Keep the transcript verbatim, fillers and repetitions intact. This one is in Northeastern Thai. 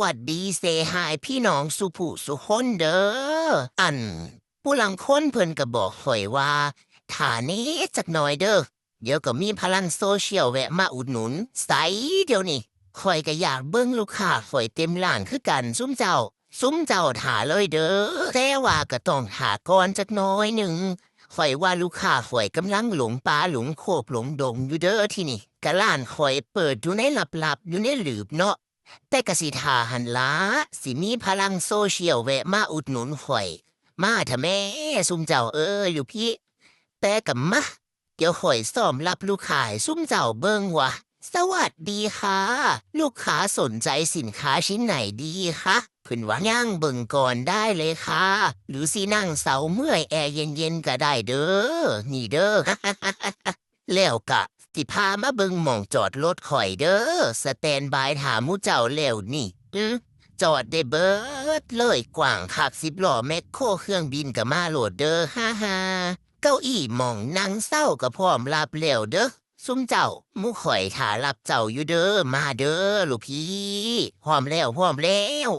วัสดีเซฮายพี่น้องสู่ผู้สู่คนเด้อ อัน ผู้ลางคนเพิ่นก็บอกข้อยว่า ถ้าแหน่จักหน่อยเด้อ เดี๋ยวก็มีพลังโซเชียลแวะมาอุดหนุน ใสเดี๋ยวนี้ ข้อยก็อยากเบิ่งลูกค้าข้อยเต็มร้านคือกัน ซุมเจ้า ซุมเจ้าท่าเลยเด้อ แต่ว่าก็ต้องท่าก่อนจักหน่อยหนึ่ง ข้อยว่าลูกค้าข้อยกำลังหลงป่าหลงโคกหลงดงอยู่เด้อ ที่นี่ กะร้านข้อยเปิดอยู่ในลับๆ อยู่ในหลืบเนาะ แต่กะสิท่าหั้นล่ะ สิมีพลังโซเชียลแวะมาอุดหนุนข้อย มาเถาะแหม่ ซุมเจ้าเอ้ย ลูกพี่ แต่กะมา เดี๋ยวข้อยซ้อมรับลูกค้าให้ซุมเจ้าเบิ่งว่า สวัสดีค่ะ ลูกค้าสนใจสินค้าชิ้นไหนดีคะ เพิ่นว่า ย่างเบิ่งก่อนได้เลยค่ะ หรือสินั่งเซาเมื่อยแอร์เย็นๆ ก็ได้เด้อ นี่เด้อ แล้วกะสิพามาเบิ่งหม่องจอดรถข้อยเด้อ สแตนบายท่าหมู่เจ้าแล้วนี่ อือ จอดได้เบิดเลย กว้างคัก สิบล้อ แมคโคร เครื่องบินก็มาโลดเด้อ ฮ่าฮ่า เก้าอี้หม่องนั่งเซาก็พร้อมรับแล้วเด้อ ซุมเจ้า หมู่ข้อยท่ารับเจ้าอยู่เด้อ มาเด้อ ลูกพี่ พร้อมแล้ว พร้อมแล้ว